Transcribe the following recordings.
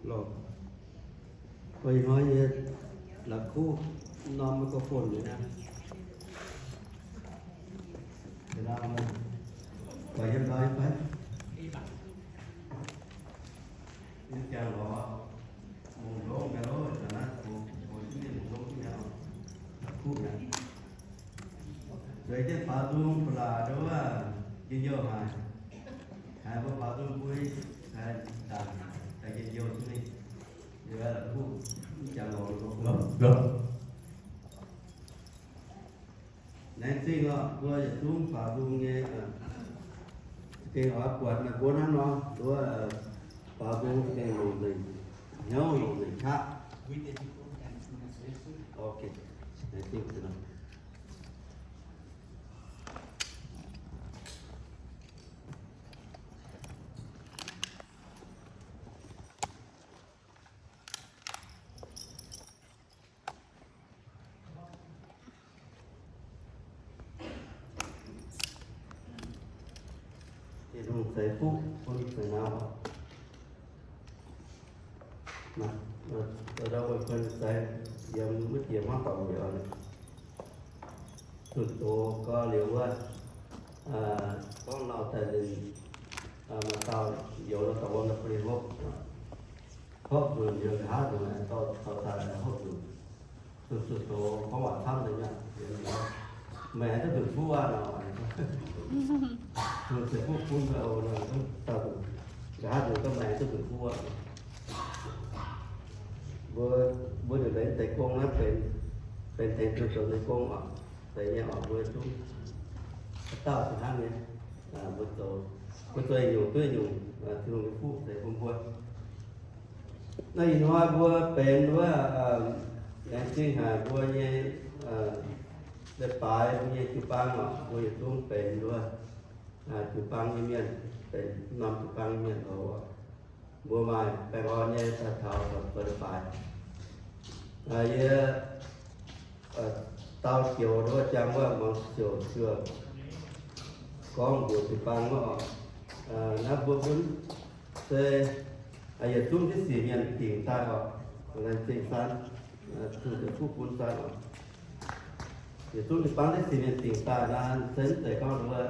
Loh. Mbuo ih hnoi yie la'kuqv norm microphone nyei aqv. Mv jangx lorz mungh longv nyei loh, ih zanc naaiv mungh longv nyei, la'kuqv nyei. Zueiz jienv faaux nzung ba'laqc nduov, njien-youh haic. Haiz mbuo faaux nzung mbui, haiz dangc daaih njien-youh duqv ninh. Yie la'kuqv mv jangx lorz mbuo. Laengz zingh oc, mbuo yietc zungv faaux nzung nyei, za'gengh oix buatc meih mbuo hnangv nor, nduov, faaux nzung za'gengh longc nzengc hnyouv, longc nzengc qaqv. Ok, laengz zingh. Tin-Hungh ceix fuqv bun za'naaiv oc. Ndau wuov kuon ceix yiem wuov jiex hmuangv doic weic oc. Zunh doz gau liuz wuov, gorngv lauh daaih ninh maaih dauh youz nor, dorh wuom daaih bun ninh hopv. Hopv nzunc liuz nqa'haav nzunc dorh taux daaih hopv nzunc. Zunh zunh doz gorngv waac camv deix nyei. Meih aengx duqv nzunc fuqv aqv nor. Zunh ceix fuqv bun meih oc nor, dauh nzunc. Nqa'haav nzunc gorngv meih aengx duqv nzunc fuqv aqv. Mbuo, mbuo nyungc leiz deix gong naaiv benx, benx tengx zunh doz nyei gong oc. Zeiz nyei oc, mbuo zungv haaix dauh fih hnangv nyei. Mbuo zoux, mbuo zoux nyungc duqv nyungc, Tin-Hungh nyei fuqv ceix bun mbuo. Naaiv ih hnoi mbuo benx wuov, laengz zingh haic mbuo nyei leiz-baaix, mbuo nyei jiu-baang oc, mbuo yietc zungv benx wuov, jiu-baang nyei mienh, benx norm jiu-baang nyei mienh oc. Mbuo maaih baengh orn nyei daaih taux zoux leiz-baaix. Yie dau joux nduov jangx wuov muangx ziouc ziouc gorngv mbuox jiu-baang wuov oc. Naaiv mbuo bun se yietc zungv diqv sic mienh dingc daaih oc, laengz zingh san, Tin-Hungh yietc zungv bun san oc. Yietc zungv jiu-baang diqv sic mienh dingc daaih naaiv, se mv zeiz gorngv wuov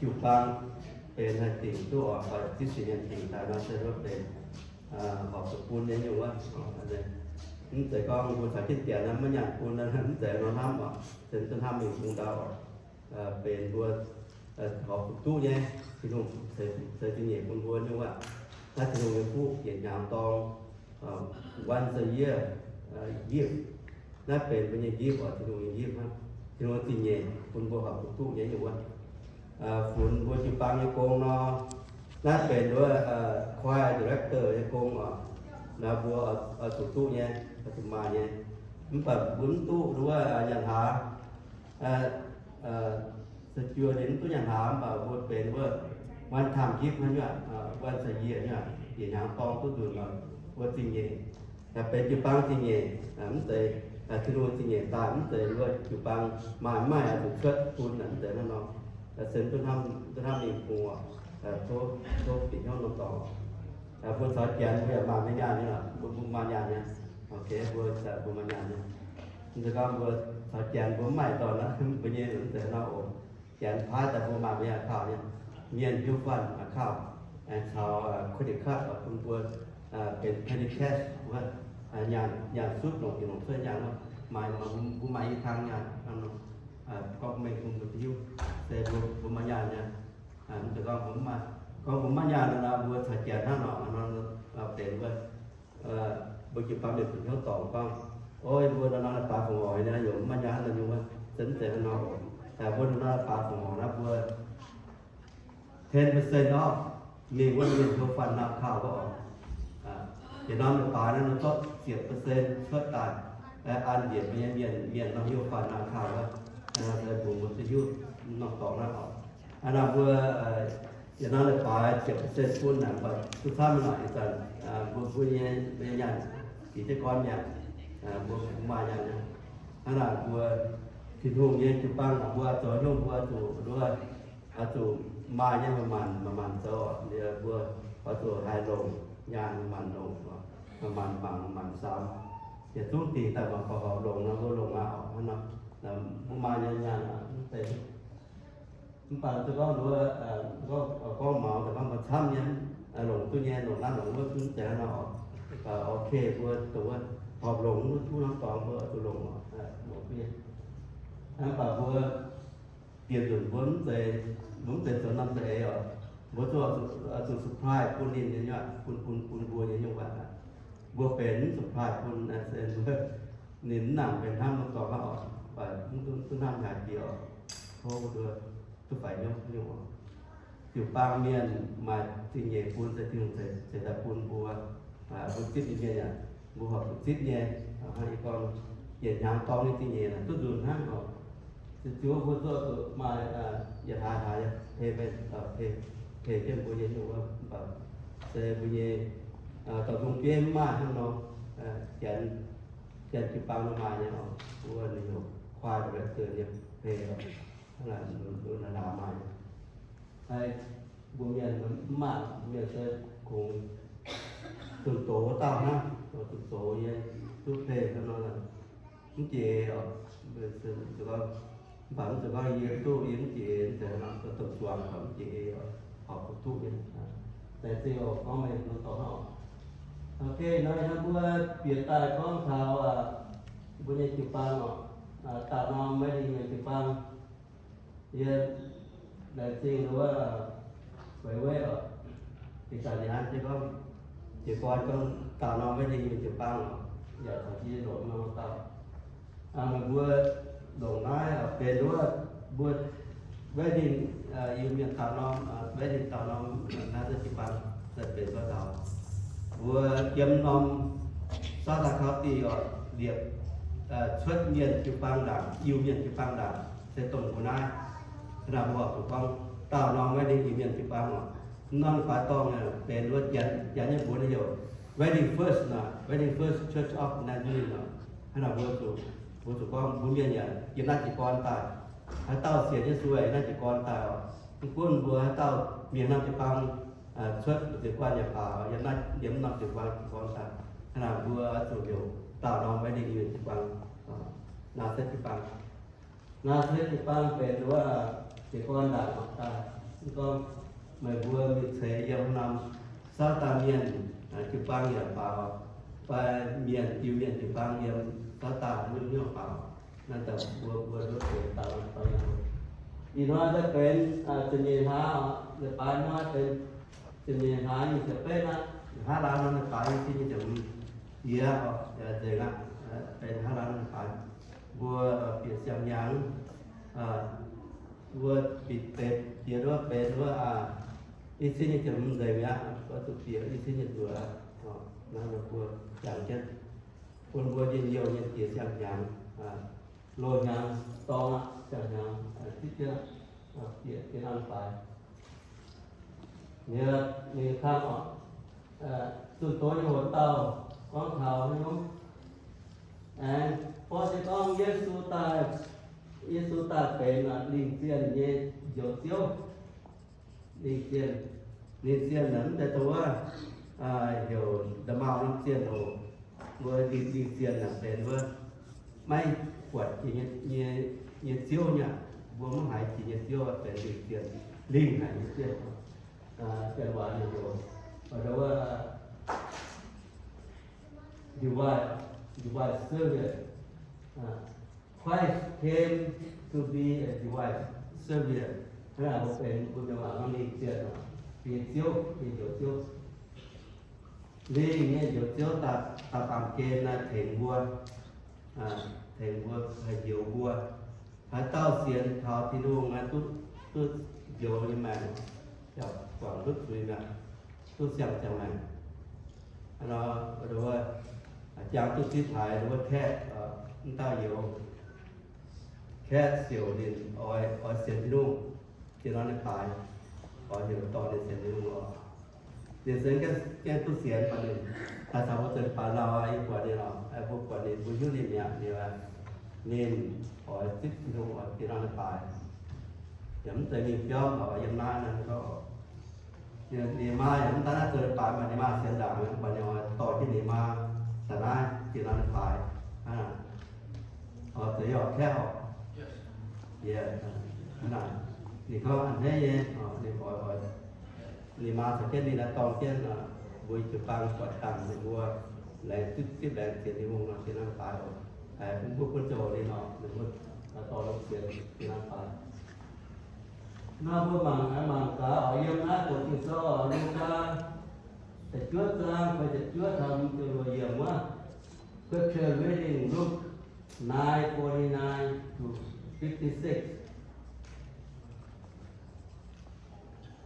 jiu-baang benx haih dingc duqv oc, diqv sic mienh dingc daaih naaiv se wuov benx horpc zuqc bun nyei nyungc wuov. Mv zeiz gorngv mbuo caux jienv janx naaiv maiv nyaanh bun, mv zeiz nor hnamv oc, se mv zeiz hnamv mingh bung ndau oc. Benx mbuo horpc zuqc duqv nyei, Tin-Hungh ceix zingh nyeic bun mbuo nyungc wuov. Naaiv Tin-Hungh nyei fuqv yietc hnyangx dorng, once a year gift. Naaiv benx mbuo nyei gift oc, Tin-Hungh nyei gift hnangv. Tin-Hungh zingh nyeic bun mbuo horpc zuqc duqv nyei nyungc wuov. Funx mbuo jiu-baang nyei gong nor, naaiv benx wuov choir director nyei gong oc. Naaiv mbuo oix zuqc duqv nyei, oix zuqc maaih nyei. Mv baac mbuo mv duqv wuov nyanc hlaax, se juoh ninh mv duqv nyanc hlaax, mv baac mbuo benx wuov one time gift hnangv nyei, once a year nyei, yietc hnyangx dorng duqv nzunc oc, mbuo zingh nyeic. Benx jiu-baang zingh nyeic, mv zeiz Tin-Hungh zingh nyeic daaih, mv zeiz mbuo jiu-baang maaih mv maaih oix zuqc cuotv bun, mv zeiz hnangv nor. Se mv duqv hnamv, duqv hnamv mingh bung oc. Tov, tov bieqc hnyouv norm dorngx. Mbuo caux janx mbuo yaac maaih mbuo nyaanh nyei lorqc, mbuo, mbuo maaih nyaanh nyei. Ok, mbuo, mbuo maaih nyaanh nyei. Mv zeiz gorngv mbuo caux janx mbuo mv maaih dorngx aqv, mbuo nyei mv zeiz nor oc. Janx paaiv daaih mbuo maaih mbuo nyei account nyei, mienh hiuv fanh account, aengx caux credit card oc, bun mbuo benx petty cash wuov, nyaanh, nyaanh sutv longc, longc cuotv nyaanh wuov, maaih, mbuo maaih i kang nyaanh hnangv nor. Gorngv mengh bun mbuo hiuv se mbuo, mbuo maaih nyaanh nyei. Mv zeiz gorngv mbuo mv maaih, gorngv mbuo maiv nyaanh nor, mbuo caux janx hnangv nor, benx wuov, mbuo jiu-baang mienh zuqc hnyouv dorngc gorngv, oi, mbuo nor nor baaix fongc-horc nyei, yaac mv maaih nyaanh nor nyungc wuov, se mv zeiz hnangv nor. Mbuo nor nor baaix fongc-horc naaiv mbuo ten percent off mingh wuov mienh hiuv fanh nor kaux wuov oc. Yietc norm leiz-baaix naaiv nor zorqv ziepc percent cuotv daaih, an njiec mbuo nyei mienh, mienh nor hiuv fanh nor kaux wuov, se mbuo mbuo duqv hiuv norm dorngx naaiv oc. Hnangv naaic mbuo yietc norm leiz-baaix ziepc percent bun naaic, mv baac duqv camv naaic ih zanc mbuo, mbuo nyei, mbuo nyei nyaanh dingc jienv gorn mi'aqv. Mbuo maaih nyaanh nyei. Hnangv naaic mbuo Tin-Hungh nyei jiu-baang, mbuo zoux hnyouv mbuo zuqc nduov, oix zuqc maaih nyei, manc-manc, manc-manc zoux. Liuz mbuo oix zuqc haih longc, nyaanh maanc longc, maanc mangc maanc samx, yietc zungv dingc daaih mangc gaax horpc longc nor, mbuo longc aqv oc. Hnangv nor, mbuo maaih nyaanh nyaanh mv zeiz. Mv baac zuqc gorngv mbuo gorngv maux daaih gorngv mbuo camv nyei, longc duqv nyei, longc naaiv longc wuov mv zeiz hnangv nor oc. Ok, mbuo dongh wuov horpc longc wuov duqv hnangv dorngx mbuo zuqc longc oc, longc duqv nyei. Mv baac mbuo bieqc nzunc mbuo mv zeiz, mbuo mv zeiz zoux norm za'eix oc. Mbuo zuqc, zuqc supply bun ninh nyei, bun, bun, bun mbuo nyei nyungc waac aqv. Mbuo benx mv supply bun se ninh mv nangc benx hnamv nor dorngx hnangv oc, mv duqv hnamv haaix jiex oc. Tov mbuo duqv faix hnyouv nyungc oc. Jiu-baang mienh maaih zingh nyeic bun se Tin-Hungh ceix daaih bun mbuo, mbuo zipv nyei mienh yaac mbuo horpc zuqc zipv nyei. Hnangv yie gorngv, yietc hnyangx dorng nyei zingh nyeic naaic duqv nzunc hnangv oc. Ziouc mbuo zuqc maaih yietc hlaax hlaax tei, tei jienv mbuo nyei nyungc wuov, mv baac se mbuo nyei dorh nzung bieiv mv maaih hnangv nor, janx, janx jiu-baang nor maaih nyei oc. Mbuo ninh heuc choir director nyei tei oc. Hnangv naaic, naaic maaih nyei. Mbuo mienh mv maaih, mbuo mienh se kungx zunh doz wuov dauh hnangv, zunh doz nyei duqv tei hnangv nor, mv jiex eix oc. Mv baac mv zeiz gorngv yie duqv, yie mv jiex eix, mv zeiz hnangv nor, domh zuangx mv jiex eix oc, horpc zuqc duqv nyei. Laengz zingh oc, gorngv meih nor dorh hnangv oc. Ok, nor hnangv mbuo bieqc daaih gorngv taux mbuo nyei jiu-baang oc, dauh norm Meiv Lingh nyei jiu-baang. Yie laengz zingh wuov Weic Weiv oc, ih zanc ninh an jienv gorngv, jiez gorn gorngv dauh norm Meiv Lingh nyei jiu-baang oc, yaac caux jienv longc norm dauh. Meih mbuo longc naaiv benx wuov mbuo Meiv Lingh Iu-Mienh dauh norm, Meiv Lingh dauh norm naaiv jiu-baang, benx wuov dauh. Mbuo yiem norm Southern County oc, liepc cuotv mienh jiu-baang ndaangc, Iu-Mienh jiu-baang ndaangc se dongh mbuo naaiv. Hnangv naaic mbuo oix zuqc gorngv dauh norm Meiv Lingh Iu-Mienh jiu-baang oc. Norm jiu-baang dorngh benx wuov Janx, Janx nyei mbuox naaiv heuc Wedding First nor, Wedding First Church of Nazarene nor. Hnangv naaic mbuo zuqc, mbuo zuqc gorngv mbuo mienh yaac yiem naaiv jiez gorn daaih. Haaix dauh sienx Yesu yiem naaiv jiez gorn daaih oc. Mv gunv mbuo haaix dauh mingh norm jiu-baang cuotv, mbu'ziex guanh yaac baac, yiem naaiv, yiem norm jiu-baang jiez gorn daaih. Hnangv naaic mbuo zuqc heuc dauh norm Meiv Lingh Iu-Mienh jiu-baang, Nazareth jiu-baang. Nazareth jiu-baang benx wuov jiez gorn ndaangc oc daaih. Mv gorngv meih mbuo mingh ceix yiem norm Southern mienh jiu-baang yaac baac, fai mienh, Iu-Mienh jiu-baang yiem Southern nyungc-nyungc baac, naaiv daaih mbuo, mbuo duqv ceix dauh norm jiu-baang. Ih hnoi daaih benx ziepc nyeic hlaax oc, leiz-baaix hnoi benx ziepc nyeic hlaax nyic ziepc betv aqv. Hnangv naaiv nor leiz-baaix i cin nyic ziepc hmz jiex oc, nzengc aqv, benx hnangv naaiv leiz-baaix. Mbuo bieqc siang-hnyangx, mbuo bieqc deix jiex wuov benx wuov i cin nyic ziepc hmz nzengc mi'aqv, mbuo zuqc bieqc i cin nyic ziepc hmz. Naaiv mbuo jangx jienv bun mbuo njien-youh nyei jiex siang-hnyangx, loz-hnyangx dorng aqv, siang-hnyangx zipv jienv aqv, bieqc jienv hnangv leiz-baaix. Ninh, ninh kangv oc, zunh doz nyei hoc dauh gorngv taux nyei, aengx borqv jienv gorngv Yesu daaih, Yesu daaih benx lingh zienh nyei Njoux Ziouv. Lingh zienh, lingh zienh naaic mv zeiz dongh wuov heuc nda'maauh norm zienh oc. Mbuo lingh, lingh zienh naaic benx wuov maiv buatc jiex nyei, nyei, nyei ziouv nyei aqv. Mbuo maiv haiz jiex nyei ziouv benx lingh zienh, lingh haic nyei zienh. Janx waac ninh heuc, wuov divine, divine savior. Christ came to be a divine savior. Hnangv naaic mbuo benx mbuo mienh waac gorngv lingh zienh, nyei ziouv, nyei njoux ziouv. Lingh nyei njoux ziouv daaih, daaih baamh gen naaiv tengx mbuo, tengx mbuo, haih njoux mbuo. Haaix dauh sienx taux Tin-Hungh naaiv duqv, duqv njoux nyei maengc, yaac guangc duqv zuiz maengc, duqv siang-ziangh maengc. Hnangv nor, jangx duqv zipv haiz wuov kaeqv, mv dauh youz, kaeqv siouc ninh oix, oix sienx Tin-Hungh, zinh nor ninh baaix, oix heuc dorh ninh sienx Tin-Hungh oc. Ninh se gaengh duqv sienx, mv baac ninh daaih caux mbuo zoux leiz-baaix lauh, yie buatc ninh oc, mbuo buatc ninh, mbuo hiuv ninh mi'aqv. Ninh, ninh oix zipv Tin-Hungh oc, zinh nor ninh baaix. Yaac mv zeiz mingh biauv oc, yiem naaiv naaiv gorngv oc. Ninh maa yaac mv daan naaiv zoux leiz-baaix, mv baac ninh maa sienx ndaangc, mv baac ninh oix dorh jienv ninh maa daaih naaiv jiex naaiv leiz-baaix. Oix zoux yaac kaeqv oc. Yie, hnangv naaic, ninh gorngv a'hneiv nyei, ninh oix, oix, ninh maa caux jienv ninh naaiv dorng jienv, mbuo jiu-baang buatc dangh ninh mbuo laengz zipv, zipv laengz sienx Tin-Hungh nor, jiex naaiv leiz-baaix oc. Mv baac bun zoux ninh nor, ninh mbuo dorh longx sienx jiex naaiv leiz-baac. Nor mbuo mangc, mangc gaax oc, yiem naaiv doqc Ging-Sou oc, Lugaa ziepc juov zaang feix ziepc juov taux ziepc luoqc yiemc wuov. Scripture reading, Luke nine forty-nine to fifty-six.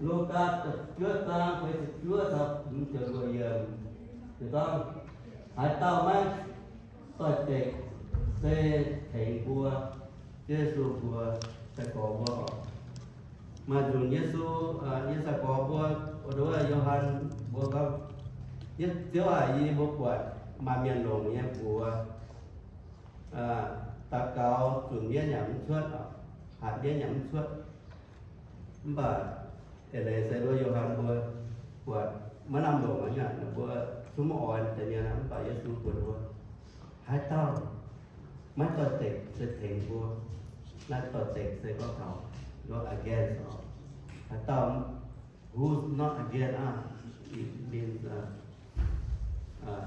Lugaa ziepc juov zaang feix ziepc juov taux ziepc luoqc yiemc. Ninh gorngv, haaix dauh maiv doix-dekc se tengx mbuo. Yesu mbuox sai-gorx mbuo oc. Maaih nzunc Yesu, yiem sai-gorx mbuo, wuov Yo^han mbuo gorngv, Ziouv aac, yie mbuo buatc maaih mienh longc nyei mbuox daux gaux zunc mienv yaac mv cuotv, hatc mienv yaac mv cuotv. Mv baac eix leiz se wuov Yo^han mbuo buatc maiv lamh longc aqv, ninh mbuo zungv maiv oix deix mienh. Mv baac Yesu mbuox mbuo, haaix dauh maiv doix-dekc se tengx mbuo. Naaiv doix-dekc se gorngv taux, you know, against oc. Haaix dauh who's not against us, it means, uh, uh,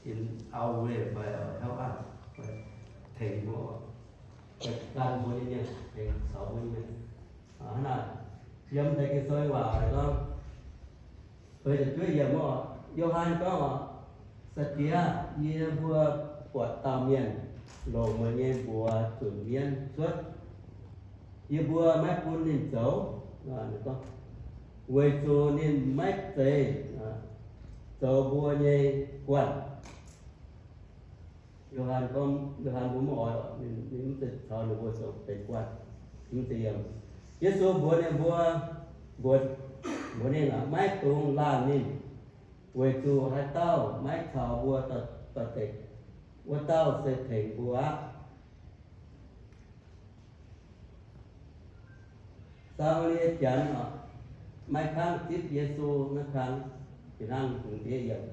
in our way, fai, uh, help us, fai tengx mbuo, fai gan mbuo nyei mienh, tengx caux mbuo nyei mienh. Hnangv naaic, yiem deix Ging-Sou waac gorngv, feix ziepc juov yiemc oc, Yo^han gorngv oc, Sa'jiex yie mbuo buatc dauh mienh longc meih nyei mbuox zunc mienv cuotv, yie mbuo maiv bun ninh zoux, weic zuqc ninh maiv zeiz zoux mbuo nyei guanh. Yo^han gorngv, Yo^han mbuo maiv oix, ninh mv zeiz caux ninh mbuo zoux deix guanh. Mv zeiz yiem. Yesu mbuox ninh mbuo, mbuox, mbuox ninh, maiv dungx laanh ninh, weic zuqc haaix dauh maiv caux mbuo doix-dekc, wuov dauh se tengx mbuo aqv. Saa^maa^lie Janx oc, maiv kangv zipv Yesu naaiv kangv, fih hnangv hmz diev yiemc.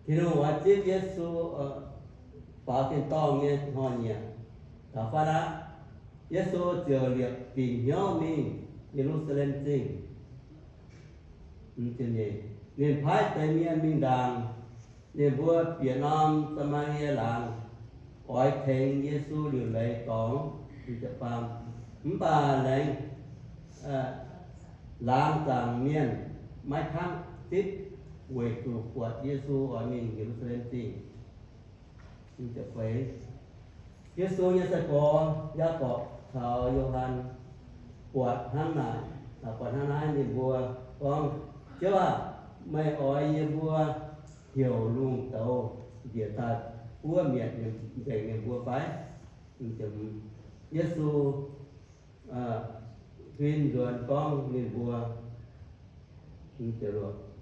Tin-Hungh oix zipv Yesu faaux tin-dorngh nyei hnoi-nyieqc, taux fatv aqv. Yesu ziouc liepc dingc hnyouv mingh Ye^lu^saa^lem Zingh. Ninh paaiv deix mienh mingh ndaangc. Ninh mbuo bieqc norm Saa^maa^lie Laangz, oix tengx Yesu liuc leiz dorngx. Mv baac laengz, laangz zaangc mienh maiv kangv zipv, weic zuqc buatc Yesu oix mingh Ye^lu^saa^lem Zingh. Yesu nyei sai-gorx, Yaagorpc caux Yo^han, buatc hnangv naaic, buatc hnangv naaiv, ninh mbuo gorngv, Ziouv aah! Meih oix yie mbuo heuc lungh douz njiec daaih buov mietc nzengc ninh mbuo fai? Yesu huin nzuonx gorngv ninh mbuo,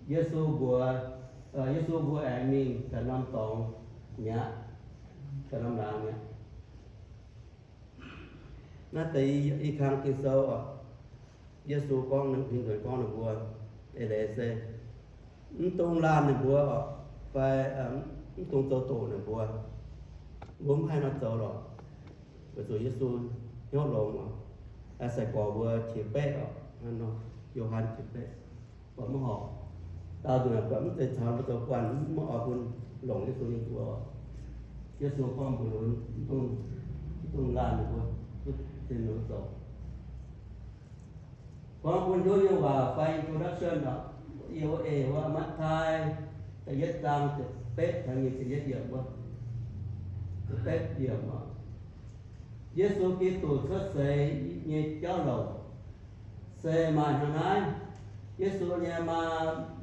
Yesu mbuox, Yesu mbuo aengx mingh daaih norm dorngx mi'aqv, daaih norm laangz mi'aqv. Naaiv deix i kang Ging-Sou oc, Yesu gorngv, huin nzuonx gorngv ninh mbuo eix leiz se mv dungx laanh ninh mbuo oc, fai mv dungx zoux doqc ninh mbuo. Mbuo mv haih nor zoux lorqc, weic zuqc Yesu hnyouv longx oc. Sai-gorx mbuo qiex beqv oc, Yo^han qiex beqv, buatc maiv horpc. Daauh nzunc buatc mv zeiz caux mbuo zoux guanh, mv oix bun longc Yesu nyei mbuox. Yesu gorngv mbuox mv dungx, mv dungx laanh ninh mbuo, zinh mbuo zoux. Gorngv bun nduov nyei waac fai introduction oc, yie wuov eix wuov Matv^taai da'yietv zaang ziepc betv taux nyic ziepc yietv yiemc wuov, ziepc betv yiemc oc. Yesu Giduc cuotv seix nyei jauv louc se maaih hnangv naaiv. Yesu nyei maa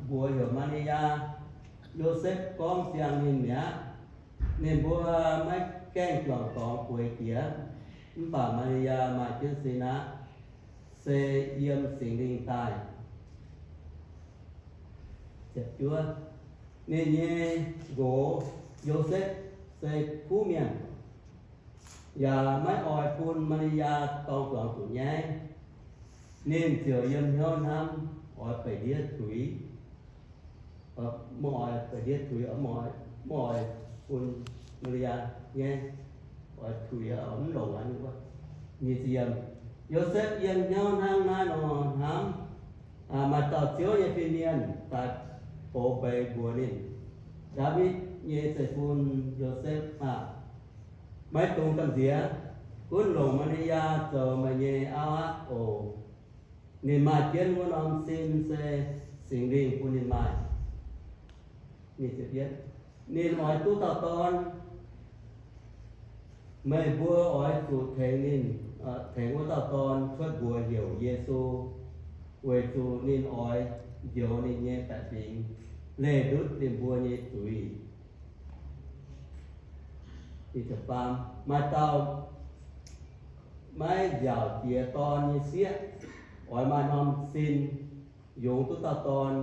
mbuox heuc Maa^li^yaa. Yosepv gorngv siang ninh mi'aqv. Ninh mbuo maiv gaengh juangc dorngx bueix jiex, mv baac Maa^li^yaa maaih jienv sin aqv, se yiem Singx Lingh daaih. Ninh nyei nqox, Yosepv, se kuv mienh, yaac maiv oix bun Maa^li^yaa dorng zuangx zuqc nyaiv. Ninh ziouc yiem hnyouv hnamv, oix beic ndiev tuix, mv oix beic ndiev tuix, mv oix bun Maa^li^yaa nyaiv, oix tuix, mv longc aqv. Nyic ziepc yiemc, Yosepv yiem hnyouv hnangv naaiv nor hnamv, maaih dauh Ziouv nyei fin-mienh daaih box mbeix mbuox ninh, Ndaawitv nyei zeiv-fun Yosepv aah! Maiv dungx gamh nziex. Gunv longc Maa^li^yaa zoux meih nyei auv aqv oc. Ninh maaih jienv wuov norm sin se Singx Lingh bun ninh maaih. Ninh oix duqv dauh dorn. Meih mbuo oix zuqc tengx ninh, tengx wuov dauh dorn cuotv mbuox heuc Yesu, weic zuqc ninh oix njoux ninh nyei baeqc fingx leih ndutv ninh mbuo nyei zuiz. Maaih dauh maiv nziaauc jiex dorn nyei sieqv oix maaih norm sin yungz duqv dauh dorn.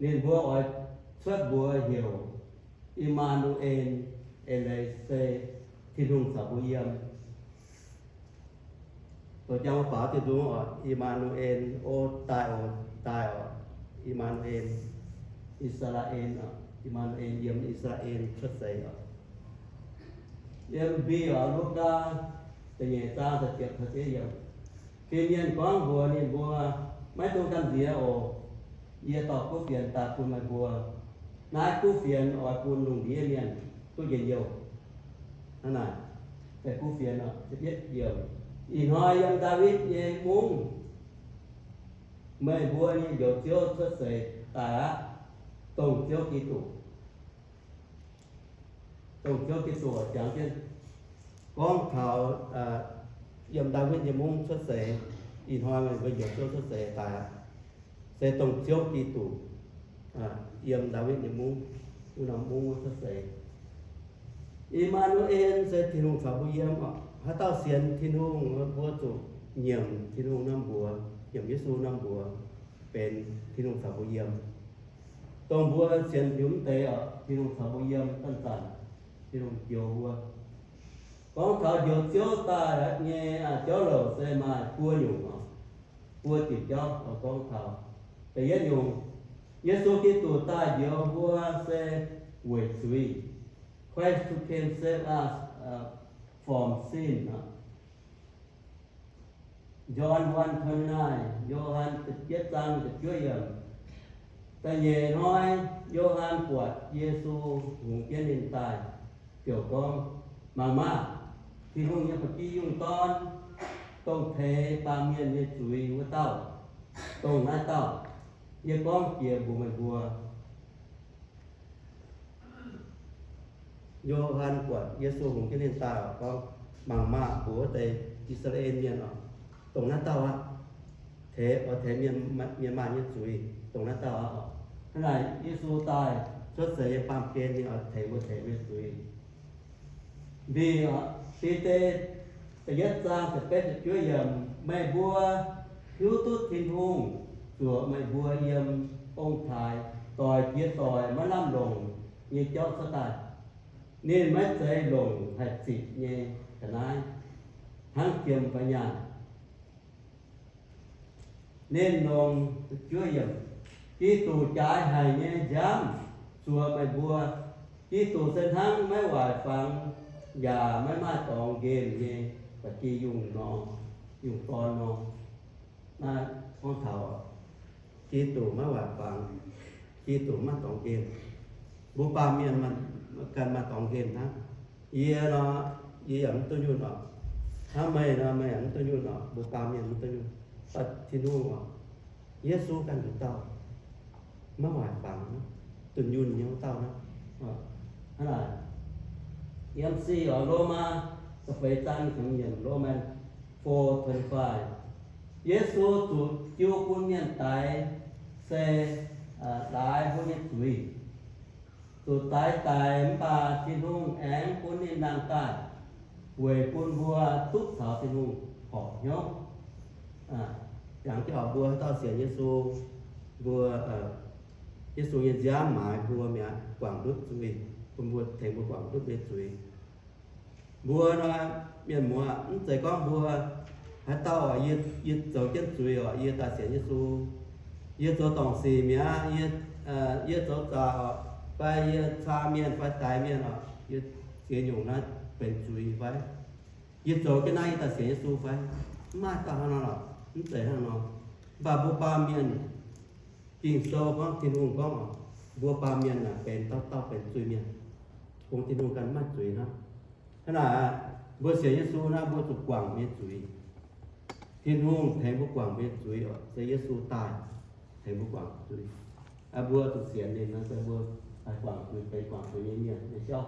Ninh mbuo oix cuotv mbuox heuc I^maa^nu^en, eix leiz se Tin-Hungh caux mbuo yiem. Zoux jangx mbuo baaux diuh nzung oc, I^maa^nu^en, o daaih oc, daaih oc, I^maa^nu^en, I^saa^laa^en oc, I^maa^nu^en yiem I^saa^laa^en cuotv seix oc. Yiem Mbi oc, Lugaa da'nyeic zaang da'ziepc taux ziepc yiemc. Fin-mienh gorngv mbuox ninh mbuo, Maiv dungx gamh nziex oc. Yie dorh kuv fienx daaih bun meih mbuo. Naaiv kuv fienx oix bun lungh ndiev mienh duqv njien-youh. Hnangv naaic, kuv fienx, ih hnoi yiem Ndaawitv nyei mungv, meih mbuo nyei Njoux Ziouv cuotv seix daaih aqv, dongh Ziouv Giduc. Dongh Ziouv Giduc jangx jienv gorngv taux yiem Ndaawitv nyei mungv cuotv seix, ih hnoi meih mbuo Njoux Ziouv cuotv seix daaih aqv, se dongh Ziouv Giduc yiem Ndaawitv nyei mungv, wuov norm mungv wuov cuotv seix. I^maa^nu^en se Tin-Hungh caux mbuo yiem oc. Haaix dauh sienx Tin-Hungh, mbuo zuqc nyiemc Tin-Hungh norm mbuox, nyiemc Yesu norm mbuox, benx Tin-Hungh caux mbuo yiem. Dongh mbuo sienx jiex mv deix oc, Tin-Hungh caux mbuo yiem zanc-zanc, Tin-Hungh njoux mbuo. Gorngv taux njoux Ziouv daaih nyei jauv louc se maaih buo nyungc oc, buo diuc jauv oc gorngv taux. Da'yietv nyungc, Yesu Giduc daaih njoux mbuo se weic zuiz. Christ to came save us from sin. John one twenty nine, Yo^han ziepc yietv zaang ziepc juov yiemc. Da'nyeic hnoi Yo^han buatc Yesu hungx jienv ninh daaih, ziouc gorngv, Mangc maah! Tin-Hungh nyei ba'gi yungh dorn, dongh teix baamh mienh nyei zuiz wuov dauh. Dongh naaiv dauh yie gorngv jiex mbuox meih mbuo. Yo^han buatc Yesu hungx jienv ninh daaih gorngv, Mangc maah! Mbuox wuov deix I^saa^laa^en Mienh oc, dongh naaiv dauh aqv. Teix, oix teix mienh, mienh maah nyei zuiz, dongh naaiv dauh aqv oc. Hnangv naaic Yesu daaih cuotv seix nyei baamh gen ninh oix tengx mbuo tengx mbuo nyei zuiz. Mbi, Bide da'yietv zaang da'betv da'juov yiemc, Meih mbuo hiuv duqv Tin-Hungh zuoqc meih mbuo yiem ong-taaix doic jiex doic maiv lamh longc nyei jauv cuotv daaih. Ninh maiv zeiz longc haih zitc nyei ga'naaiv hnangv jiem fai nyaanh. Ninh longc, Giduc jaaix haic nyei nziaamv zuoqc meih mbuo. Giduc se hnangv maiv waaic fangx yaac maiv maaih dorngx nqemh nyei ba'gi yungh nor, yungh dorn nor. Naaiv gorngv taux Giduc maiv waaic fangx, Giduc maiv dorngx nqemh. Mbuo baamh mienh ganh maaih dorngx nqemh hnangv. Yie nor, yie yaac mv duqv nyunh oc. Hnangv meih nor, meih yaac mv duqv nyunh oc. Mbuo baamh mienh mv duqv nyunh. Mv baac Tin-Hungh oc, Yesu ganh nduqc dauh maiv waaic fangx, dunh yunh nyei wuov dauh hnangv. Hnangv naaic, yiem sic oc, Lomaa da'feix zaang ziepc nyic, Romans four twenty-five, Yesu zuqc jiu bun mienh daix se laaix mbuo nyei zuiz. Zuqc daix daic mv baac Tin-Hungh aengx bun ninh nangh daaih weic bun mbuo duqv caux Tin-Hungh horpc hnyouv. Jangx jienv oc, mbuo haaix dauh sienx Yesu, mbuo, Yesu nyei nziaamv maaiz mbuo mi'aqv, guangc ndutv zuiz, bun mbuo, tengx mbuo guangc ndutv mbuo nyei zuiz. Mbuo nor, mienh muoz, mv zeiz gorngv mbuo haaix dauh oc, yie, yie zoux jienv zuiz oc, yie daaih sienx Yesu, Yie zoux dorngc sic mi'aqv, yie, yie zoux zaqc oc, fai yie caa mienh fai daix mienh oc, yie ziex nyungc naaiv benx zuiz fai? Yie zoux jienv naaiv yie daaih sienx Yesu fai? Mv maaih dauh hnangv nor lorqc, mv zeiz hnangv nor. Mv baac mbuo baamh mienh, Ging-Sou gorngv, Tin-Hungh gorngv oc, mbuo baamh mienh aah, benx dauh dauh benx zuiz mienh. Bungx Tin-Hungh ganh mv maaih zuiz hnangv. Hnangv naaic, mbuo sienx Yesu naaiv, mbuo zuqc guangc mbuo nyei zuiz. Tin-Hungh tengx mbuo guangc mbuo nyei zuiz oc, se Yesu daaih tengx mbuo guangc zuiz. Mbuo zuqc sienx ninh nor, se mbuo haih guangc zuiz, benx guangc zuiz nyei mienh nyei jauv.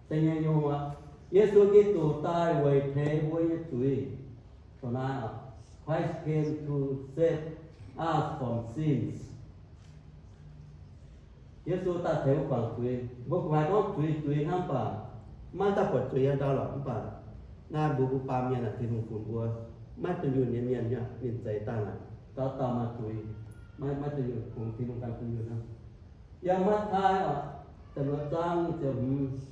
Da'nyeic nyungc aqv, Yesu Giduc daaih weic tengx mbuo nyei zuiz. Dongh naaiv oc, Christ came to save us from sins. Yesu daaih tengx mbuo guangc zuiz. Mbuo haiz gorngv zuiz, zuiz hnangv, mv baac maiv daaih buatc zuiz nyei ndau lorqc. Mv baac naaiv mbuo, mbuo baamh mienh aah, Tin-Hungh funx mbuo maiv dunh yunh nyei mienh, ninh zeix daaih naaic, dauh dauh maaih zuiz, maiv, maiv dunh yunh, kungx Tin-Hungh ganh dunh yunh hnangv. Yiem Matv^taai oc, da'luoqc zaang nyic ziepc hmz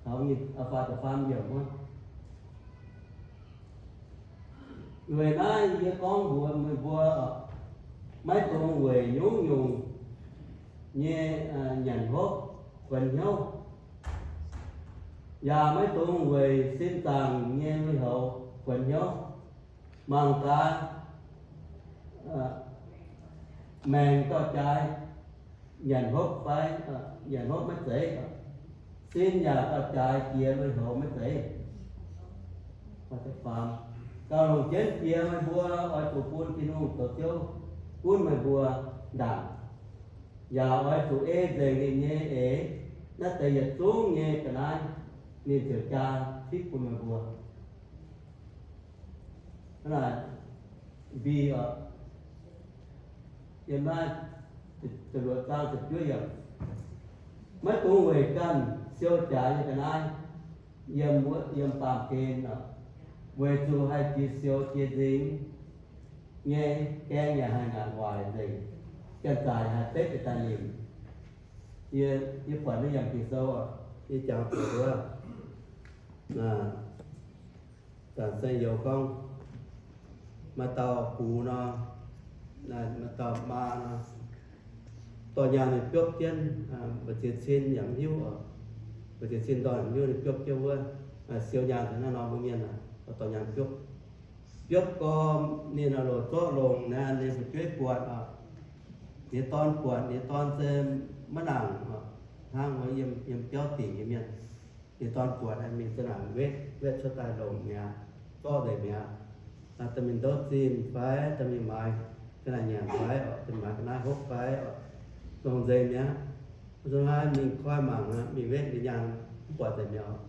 taux nyic, faah ziepc faam yiemc wuov. Weic naaiv yie gorngv mbuox meih mbuo, maiv dungx weic nyungc-nyungc nyei nyanc hopv kuonx hnyouv, yaac maiv dungx weic sin zaangc nyei lui-houx kuonx hnyouv. Mangc gaax, maengc gauh jaaix nyanc hopv fai? Nyanc hopv maiv zeiz. Sin yaac gauh jaaix jiex lui-houx maiv zeiz. Gauh longc jienv jiex meih mbuo oix zuqc bun Tin-Hungh zoux Ziouv gunv meih mbuo ndaangc, yaac oix zuqc ei nzengc ninh nyei eix. Naaiv deix yietc zungv nyei ga'naaiv ninh ziouc jaa tipv bun meih mbuo. Hnangv naaic, mbi oc, yiem naaiv da'luoqc zaang ziepc juov yiemc, maiv dungx weic ganh siou jaaix nyei ga'naaiv yiem, yiem baamh gen oc, weic zuqc haih jiex siou jiex nzingx nyei gaeng yaac haih ngaanc waaic nzengc, janx-zaqc yaac haih betv daaih nimc. Yie, yie buatc naaiv yangh Ging-Sou oc, yie jangx zuqc wuov, Zanc Saeng Youz gorngv, maaih dauh gux nor, maaih dauh maa nor, dorh nyaanh ninh biopv jienv, mbu'ziex cin yaac mv hiuv oc, mbu'ziex cin dorh yaac mv hiuv, ninh biopv jienv wuov, siou nyaanh hnangv nor mbuo mienh, dorh nyaanh biopv. Biopv gormx ninh loc zorqv longc naaiv, ninh fu'jueiv buatc oc, ninh dorn buatc, ninh dorn se maiv nangc oc, hnangv wuov yiem biauv dingc nyei mienh. Ninh dorn buatc mingh za'naaic wetv, wetv cuotv daaih longc mi'aqv, zorqv nzengc mi'aqv. Da'mingh ndouv zinh fai, da'mingh maaiz ga'naaiv nyanc fai, da'mingh maaiz ga'naaiv hopv fai, longc nzengc mi'aqv. Zuqc naaiv mingh koi mangc, mingh wetv ninh nyaanh mv buatc nzengc mi'aqv.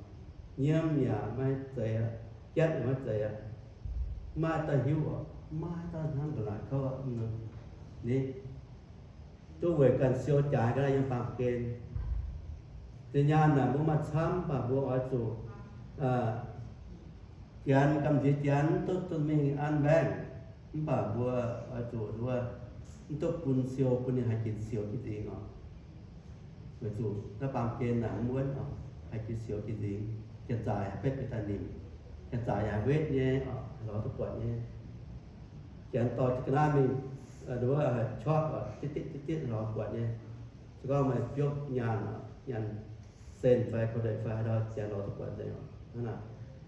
Nyiemv yaac maiv zeiz, jatv yaac maiv zeiz, maiv daaih hiuv oc, maiv daaih hnamv ndongc naaic kouv. Ni duqv weic ganh siou jaaix ga'naaiv yiem baamh gen. Zinh nyaanh naaic mbuo maaih camv, mv baac mbuo oix zuqc Janx gamh nziex Janx duqv duqv mingh an mbaengx, mv baac mbuo oix zuqc wuov, mv duqv bun siou bun ninh haih jiex siou jiex nzingx oc. Weic zuqc naaiv baamh gen naaic mv wuonv oc, haih jiex siou jiex nzingx, janx-zaqc haih betv jiez daaih nimc, janx-zaqc yaac wetv nyei oc, lorz duqv buatc nyei. Janx dorh ga'naaiv mingh, wuov, corc oc, ditv ditv ditv ditv lorz buatc nyei. Se gorngv meih biopv nyaanh oc, nyaanh sen fai korv-ndeic fai haaix ndau, janx lorz duqv buatc nzengc oc. Hnangv naaic,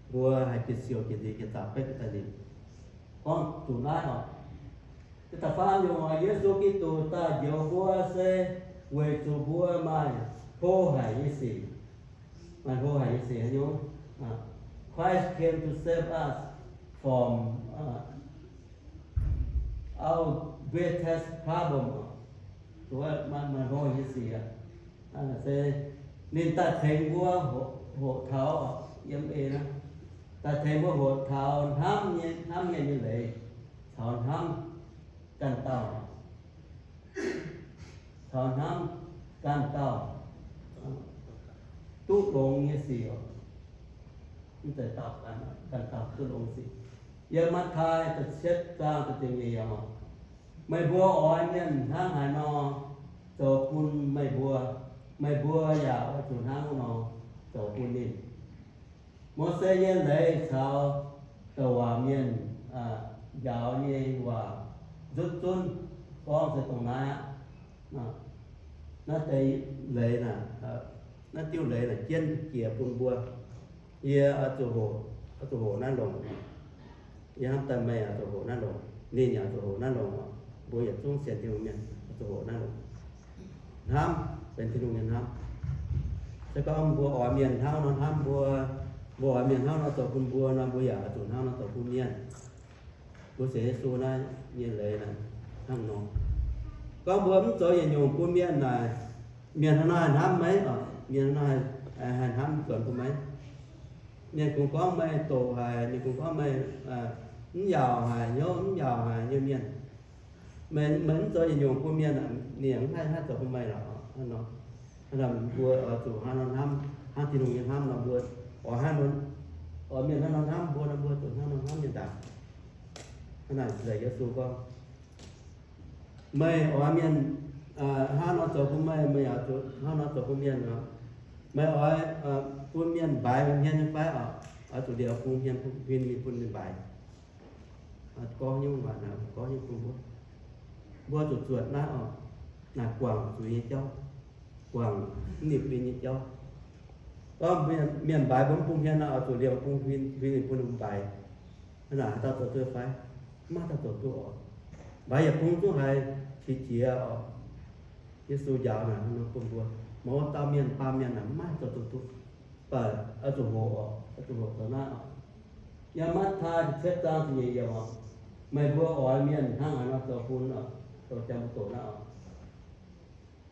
mbuo haih jiex siou jiex nzingx, janx-zaqc betv jiez daaih nimc. Gorngv zuqc naaiv oc. Da'faam nyungc oc, Yesu Giduc daaih njoux mbuo se weic zuqc mbuo maaih hlo haic nyei sic. Maaih hlo haic nyei sic haaix nyungc? Christ came to save us from our greatest problem. Maaih hlo nyei sic se ninh daaih tengx mbuo hoqc taux, yiem eix, daaih tengx mbuo hoqc taux hnamv nyei, hnamv nyei nyei leiz, caux hnamv ganh dauh, caux hnamv ganh dauh duqv longx nyei sic oc. Mv zeiz dauh ganh, ganh dauh duqv longx sic. Yiem Matv^taai da'cietv zaang da'ziepc nyeic yiemc oc, meih mbuo oix mienh hnangv haaix nor zoux bun meih mbuo, meih mbuo yaac oix zuqc hnangv wuov nor zoux bun ninh. Mose nyei leiz caux douc waac mienh njaaux nyei waac nzutv zunv. gorngv se dongh naaiv aqv. Naaiv deix leiz naaic, naaiv diuh leiz naaic jienv jiex bun mbuo. Yie oix zuqc hoqc, oix zuqc hoqc naaiv longc. Yie hnamv daaih meih oix zuqc hoqc naaiv longc, ninh yaac oix zuqc hoqc naaiv longc. Mbuo yietc zungv sienx Tin-Hungh mienh oix zuqc hoqc naaiv longc. Hnamv benx Tin-Hungh nyei hnamv. Se gorngv mbuo oix mienh hnangv nor hnamv mbuo, mbuo oix mienh hnangv nor zoux bun mbuo nor, mbuo yaac oix zuqc hnangv nor zoux bun mienh. Mbuo sienx Yesu naaiv nyei leiz naaic hnangv nor. Gorngv mbuo mv zoux yietc nyungc bun mienh naaic, mienh hnangv naaiv haih hnamv meih oc? Mienh hnangv naaiv haih hnamv zuonx bun meih? Mienh kungx gorngv meih doqc haic, mienh kungx gorngv meih mv yaauc haic, hnyouv mv yaauc haic nyei mienh. Meih, meih mv zoux yietc nyungc bun mienh, ninh yaac mv haih, haih zoux bun meih lorqc. Hnangv nor, mbuo oix zuqc hnangv nor hnamv, hnangv Tin-Hungh nyei hnamv nor, mbuo oix hnangv nor, oix mienh hnangv nor hnamv mbuo nor, mbuo zuqc hnangv nor hnamv mienh daaih. Hnangv naaic, Yesu gorngv, meih oix mienh hnangv nor zoux bun meih, meih yaac zuqc hnangv nor zoux bun mienh. Meih oix bun mienh mbaix meih hmien nyei fai oc? Oix zuqc liouh bung hmien huin mingh bun ninh mbaix. Gorngv nyungc waac naaic, gorngv nyungc bun mbuo, mbuo zuqc zuotc naaiv oc, naaic guangc zuiz nyei jauv, guangc mv nipc huin nyei jauv. Gorngv mienh mbaix mbuo mv bung hmien nor, oix zuqc liouh bung huin, huin mingh bun ninh mbaix. Hnangv naaic haaix dauh zoux duqv fai? Mv maaih dauh zoux duqv oc. Mbaix yietc bung zungv haiz qiex jiez oc. Yesu njaaux naaic hnangv nor bun mbuo, mouz dauh mienh, baamh mienh naaic mv maaih zoux duqv duqv. Mv baac oix zuqc hoqc oc, oix zuqc hoqc zoux naaiv oc. Yiem Matv^taai da'cietv zaang ziepc nyeic yiemc oc, meih mbuo oix mienh hnangv haaix nor zoux bun oc, zoux jangx mbuo doqc naaiv oc.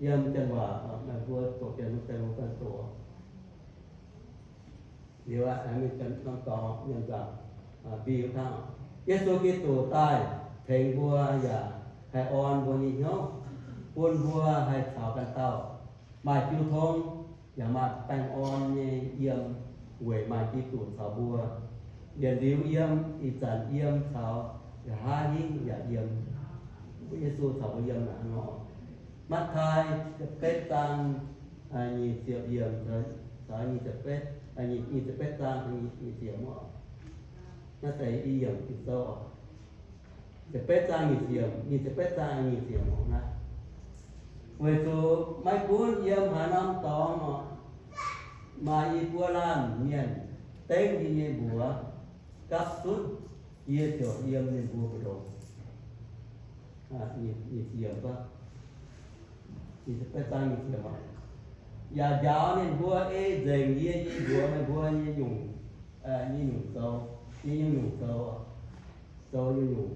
Yiem janx waac, meih mbuo doqc janx, janx mbuo ganh doqc oc. Liuz aqv, mingh norm dorngx mienh nzaangc, mbiu hnangv. Yesu Giduc daaih tengx mbuo yaac haih orn mbuo nyei hnyouv, bun mbuo haih caux ganh dauh maaih jiu tong, yaac maaih baengh orn nyei yiem, weic maaih Giduc caux mbuo. Yietc liuz yiem, ih zanc yiem caux nqa'haav hingv yaac yiem. Yesu caux mbuo yiem naaic nor. Matv^taai betv zaang nyic ziepc yiemc, caux nyic ziepc betv, nyic ziepc betv zaang nyic ziepc yiemc oc. Naaiv deix i yiemc Ging-Sou oc. Ziepc betv zaang nyic ziepc yiemc, nyic ziepc betv zaang nyic ziepc yiemc oc naaiv. Weic zuqc maiv gunv yiem haaix norm dorngx oc, maaih i buo laanh mienh dengv yie nyei mbuox gapv zunv, yie ziouc yiem ninh mbuo mbu'ndongx. Yaac njaaux ninh mbuo ei nzengc yie nyei mbuox meih mbuo nyei nyungc, nyei nyungc zoux, nyei nyungc zoux, zoux nyei nyungc.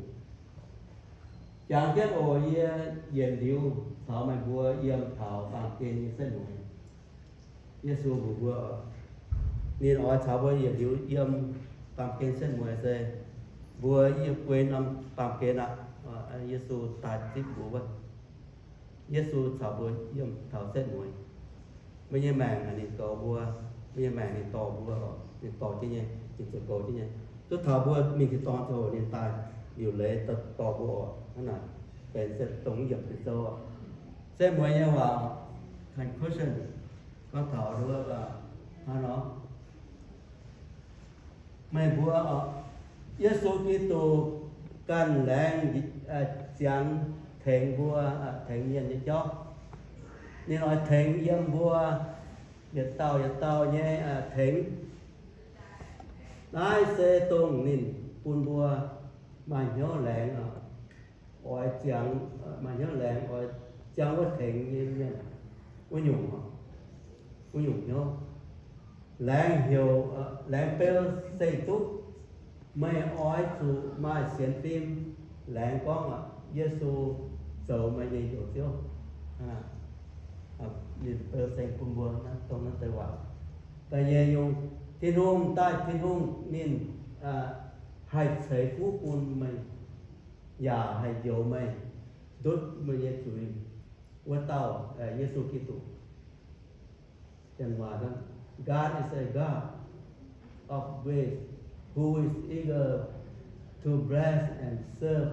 Jangx jienv oc, yie yietc liuz caux meih mbuo yiem taux baamh gen nyei setv mueiz. Yesu mbuox mbuo, ninh oix caux mbuo yietc liuz yiem baamh gen setv mueiz se mbuo yiem guei norm baamh gen aqv. Yesu daaih zipv mbuo wuov. Yesu caux mbuo yiem taux setv mueiz. Mbuo nyei maengc ninh goux mbuo, mbuo nyei maengc ninh dorh mbuo oc, ninh dorh jienv nyei, ninh zuqc goux jienv nyei. Duqv taux mbuo mingh tin-dorngh ziangh hoc ninh daaih liuc leiz dorh mbuo oc. Hnangv naaic benx se dongh yiemc Ging-Sou oc. Setv mueiz nyei waac, conclusion, gorngv taux wuov hnangv nor. Meih mbuo oc, Yesu Giduc ganh laengz ziangx tengx mbuo, tengx mienh nyei jauv. Ninh oix tengx yiem mbuo yietc dauh yietc dauh nyei tengx. Naaiv se dongh ninh bun mbuo maaih hnyouv laengz oc. Oix ziangx, maaih hnyouv laengz oix ziangx wuov tengx nyei mienh wuov nyungc, wuov nyungc hnyouv. Laengz heuc, laengz beu seng duqv. Meih oix zuqc maaih sienx fim laengz gorngv, Yesu zoux meih nyei Njoux Ziouv. Ninh beu seng bun mbuo dongh naaiv deix waac. Da'nyeic nyungc, Tin-Hungh daaih, Tin-Hungh ninh haih ceix fuqv bun meih, yaac haih njoux meih ndutv meih nyei zuiz wuov dauh, Yesu Giduc. God is a God of grace, who is eager to bless and serve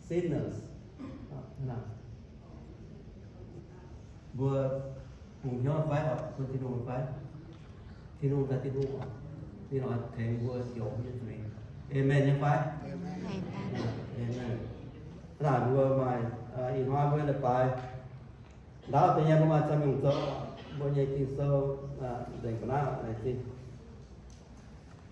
sinners. Mbuo bungx hnyouv fai oc, bun Tin-Hungh fai? Tin-Hungh daaih Tin-Hungh oc, ninh oix tengx mbuo njoux mbuo nyei zuiz. Aamen nyei fai? Aamen. Naaic mbuo maaih ih hnoi mbuo daaih baaix ndaauv deix nyei, mbuo maaih camv nyungc zoux mbuo nyei Ging-Sou nzengc ga'naaiv laengz zingh.